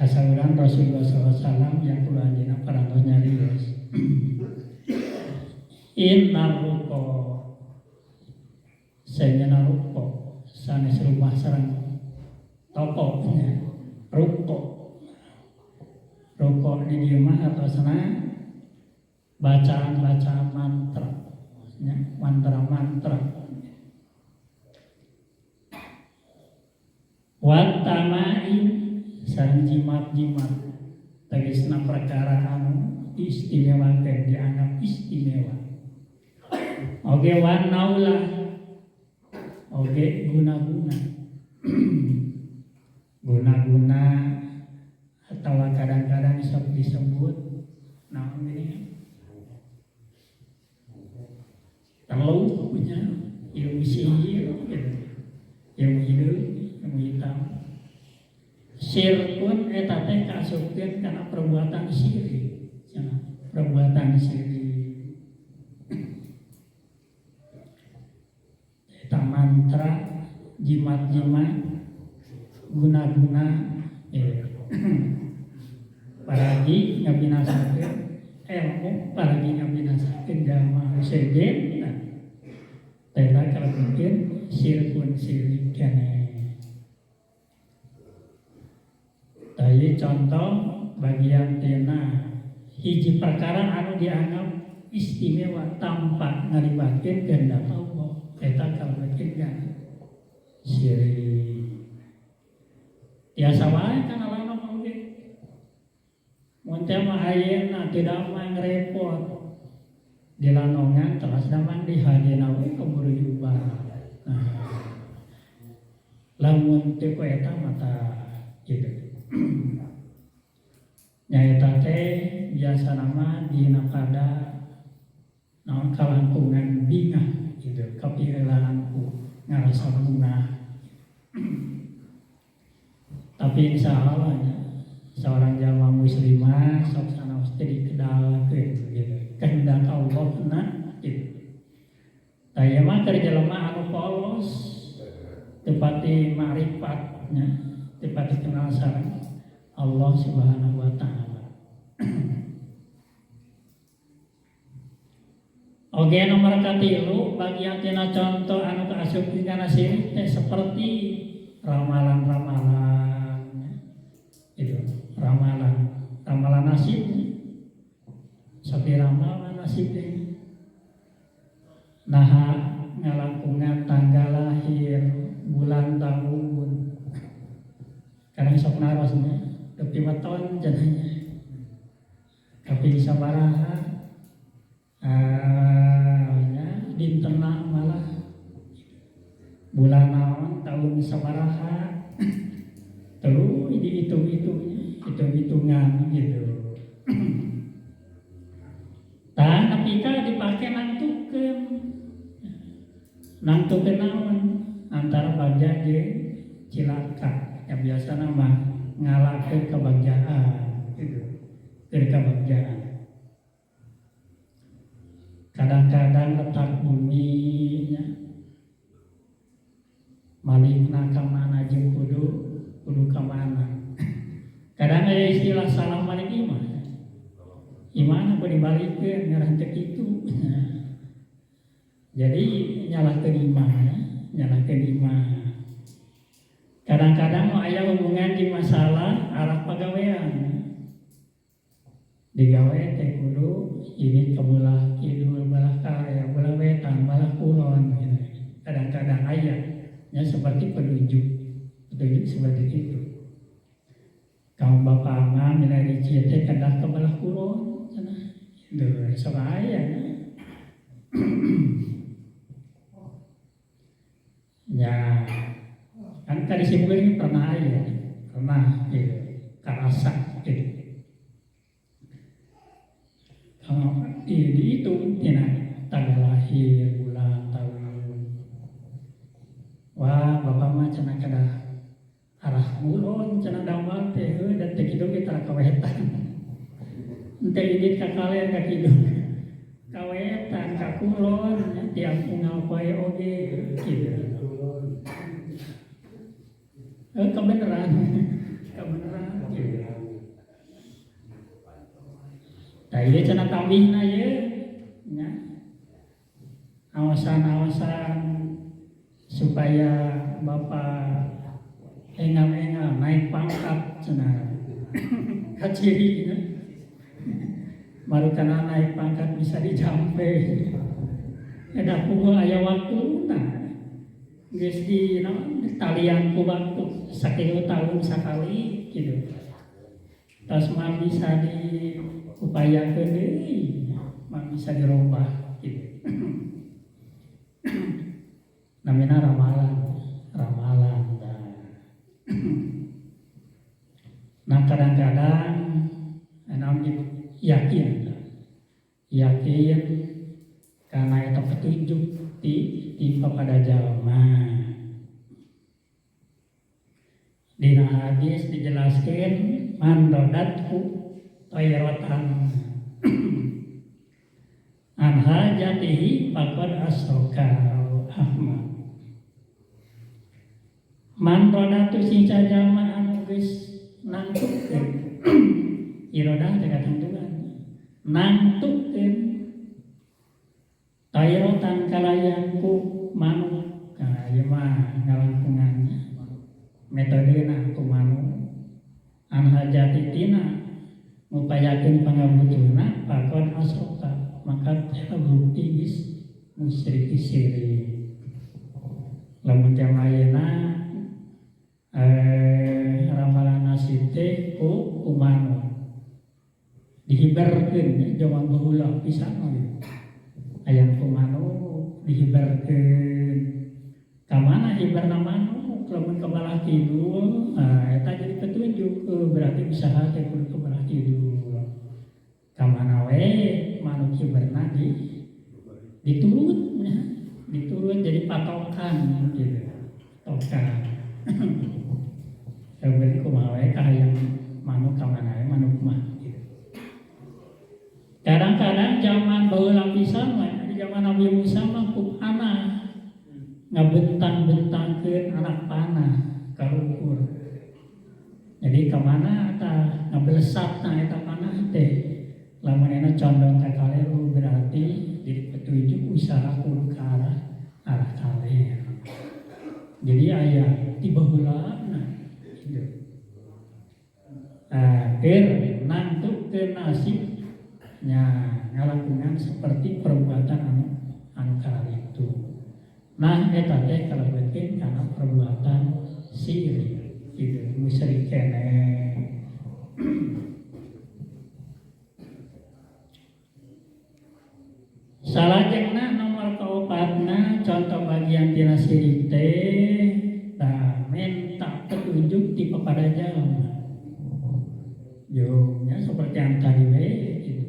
Kasauran Rasulullah SAW yang kula anjeunna parantos nyarios. Innar ruqa, senyana ruqa sanes rumah sareng toko nya ruqa. Ruqa di dieu mah hartosna bacaan-bacaan mantra nya, mantra-mantra. Wat tamaim sareng jimat-jimat, tegasna perkara anu diistimewakeun, dianggap istimewa. Oge wan naula, oge guna-guna. Guna-guna atau kadang-kadang sok disebut naon gini telu punya ilmu sihir gitu. Ilmu hidup, ilmu hitam. Sirkun eta teh kaasupkeun kana perbuatan syirik. Perbuatan syirik. Eta mantra, jimat-jimat, guna-guna ya. Paragi ngabinasakeun ilmu, paragi ngabinasakeun jalma sejen. Nah, eta kalebetkeun sirkun syirik keneh. Tah contoh bagian tina hiji perkara anu dianggap istimewa tanpa ngalibatkeun kehendak Allah, eta kalebetkeun kana syirik. Biasa wae kana lanong oge. Mun teh mah ayeuna teu damang repot. Di lanongan teras damang di hadena we keburu diubah. Nah, lamun teu ku eta mah tah kitu. Nyaeta teh biasana mah dina pada naon kalangkungan bingah gitu, kapieulaan ku ngarasa bungah. Tapi insya Allah nya, seorang jalma muslimah sok sanaos teh dikedalkeun gitu. Kehendak Allah na gitu. Tah ieu mah keur jelema anu polos, teu pati makrifat nya, teu pati kenal sareng Allah Subhanahu wa taala. Oge nomor katilu bagian tina contoh anu kaasupkeun kana syirik teh seperti ramalan-ramalan itu, ramalan, ramalan nasib. Seperti ramalan nasib teh. Naha ngalangkungan tanggal lahir, bulan tahun. Kadang sok narosnya, tepi weton cenahnya. Tapi sabaraha nya dintena malah bulan naon tahun sabaraha terus dihitung-hitungnya, hitung-hitungan gitu. Tah nepi ka dipake nangtukeun. Nangtukeun naon antara bagja jeung cilaka. Ya biasana mah ngalakeun kebagjaan gitu. Keur kabagjaan. Kadang-kadang letak bumi nya malikna ka mana jeung kudu ka mana. Kadang aya istilah salah malik imah. Imahna kudu dibalikeun ngaran teu kitu. Jadi nyalahkeun imah, nyalahkeun imah. Kadang-kadang mah aya hubungan jeung masalah arah pagawean. Digawe teh kudu ini ke belah kidul, belah kaler, belah wetan, belah kulon gitu. Kadang-kadang aya nya seperti petunjuk, petunjuk seperti itu. Kaum bapak mah milih di teh kedah ke belah kulon cenah. Itu sok aya. Ya, kan tadi simpuling pernah aya, pernah gitu, karasa gitu. Kalau dihitung tina tanggal lahir, bulan, tahun. Wah, bapak mah cenah kedah arah ngulon cenah damel teh heuh dan teh kitu ge tara kawetan. Henteu indit ka kaler ka kidul. Kawetan ka kulon nya tiap unggal poe oge gitu. Kebenaran. Kebenaran gitu. Tah ieu cenah tambihna ieu nya. Awasan-awasan supaya bapak engal-engal naik pangkat cenah. Kaciri nya. Marukana naik pangkat bisa dijampe. Eta puguh aya waktuna. Geus di naon talian ku waktu sakieu tahun sakali gitu. Tos mah bisa diupayakeun deui, mah bisa dirobah gitu. Namina ramalan, ramalan tah. Nah kadang-kadang enam yakin, yakin karena itu petunjuk ti pada jalma. Dina hadis dijelaskan man rodathu thayratan an hajatihi faqad asroka Ahmad. Man rodatu sing jalma anu geus nangtukeun irodah teh katentuan nangtukeun thayratan kalayan ku manuk. Nah, ieu mah ngalangkungannya metodena ku manuk an hajati tina ngupayakeun pangabutuhna faqad asroka maka eta bukti geus musyrik syirik. Lamun jam ayeuna ramalan nasib teh ku manuk dihibarkeun nya jaman baheula pisan mah gitu. Aya ku manuk dihibarkeun ka mana hibarna manuk lamun ka belah kidul, nah eta jadi petunjuk berarti usaha teh kudu ka belah kidul. Ka mana we manuk hibarna di diturut nya, diturut jadi patokan gitu. Patokan. Berarti kumaha we kahayang manuk ka mana we manuk mah gitu. Kadang-kadang zaman baheula pisan mah di zaman Nabi Musa mah ku panah ngabentang-bentangkeun anak panah ka luhur. Jadi ka mana tah ngabelesatna eta panah teh. Lamun ena condong ka kaler berarti jadi petunjuk usaha kudu ka arah kaler. Jadi aya ti baheulana gitu. Nah, keur nangtukeun nasib nya ngalakukan seperti perbuatan anu kararitu. Nah eta teh kalebetkeun kana perbuatan syirik gitu, musyrik keneh. Salajengna nomor kaopatna contoh bagian tina syirik teh tah minta petunjuk ti kepada jalma. Yo nya seperti yang tadi we gitu.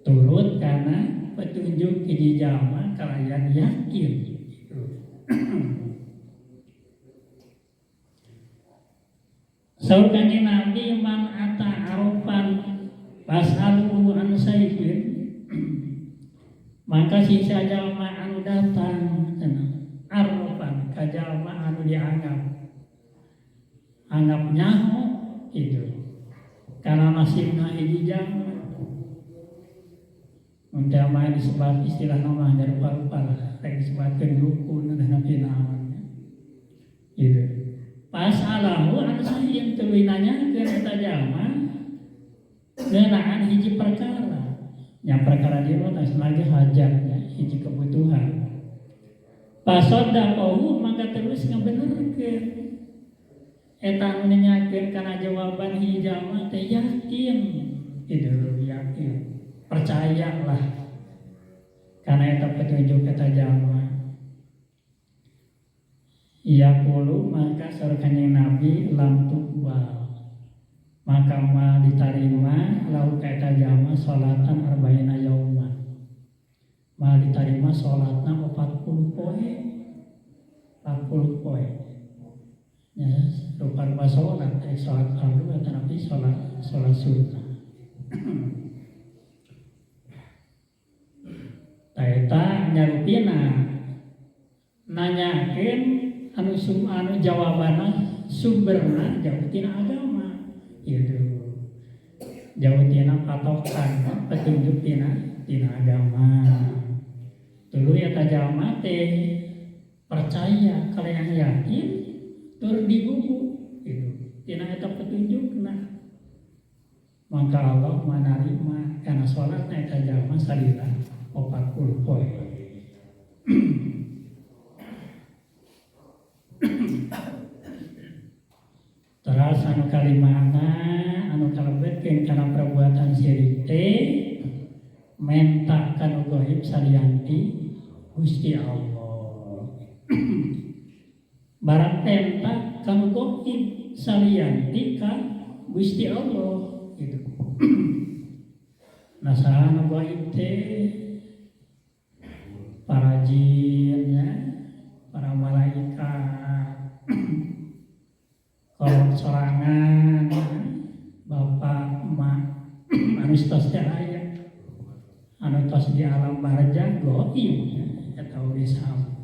Turut karena petunjuk hiji jalma kalayan yakin gitu. Saur Kanjeng Nabi man ata arofan fasaluhu an saifin maka sisa jalma anu datang arofan ka jalma anu dianggap anggap nyaho gitu karena nasibna hiji jalma. Mun disebut istilah nama rupa-rupa lah, rek disebutkeun dukun dan nabi naonnya. Gitu. Pasalahu anu sayin tuluy nanyakeun eta jalma ngeunaan hiji perkara. Nya perkara dieu mah tos lagi hajatnya, hiji kebutuhan. Pasoddaqahu maka terus ngabenerkeun. Eta anu nanyakeun kana jawaban hiji jalma teh yakin, gitu, yakin. Percayalah karena eta petunjuk eta jalma. Yaqulu maka saur Kanjeng Nabi lam tuqbal maka ma ditarima lahu ka eta jalma salatan arba'ina yauman ma ditarima salatna 40 poe 40 poe ya rupa-rupa salat salat fardu atau salat sunnah. Eta nyarupina nanyakeun anu jawabanna Sumberna jauh tina agama gitu, jauh tina patokan petunjuk tina tina agama. Tuluy eta jalma teh percaya kalian yakin tur digugu gitu tina eta petunjukna, maka Allah manarima karena sholatna eta jalma salila 40 poe. Terus anu kalimana anu kalebetkeun kana perbuatan syirik teh menta kanu gaib salianti Gusti Allah. Barang menta kanu gaib salianti ka Gusti Allah gitu. Nah, saha nu gaib teh? Para jin ya, para malaikat, kalau sorangan bapak emak anu tos teh aya, anu tos di alam barzah, goib ya, eta oge sama.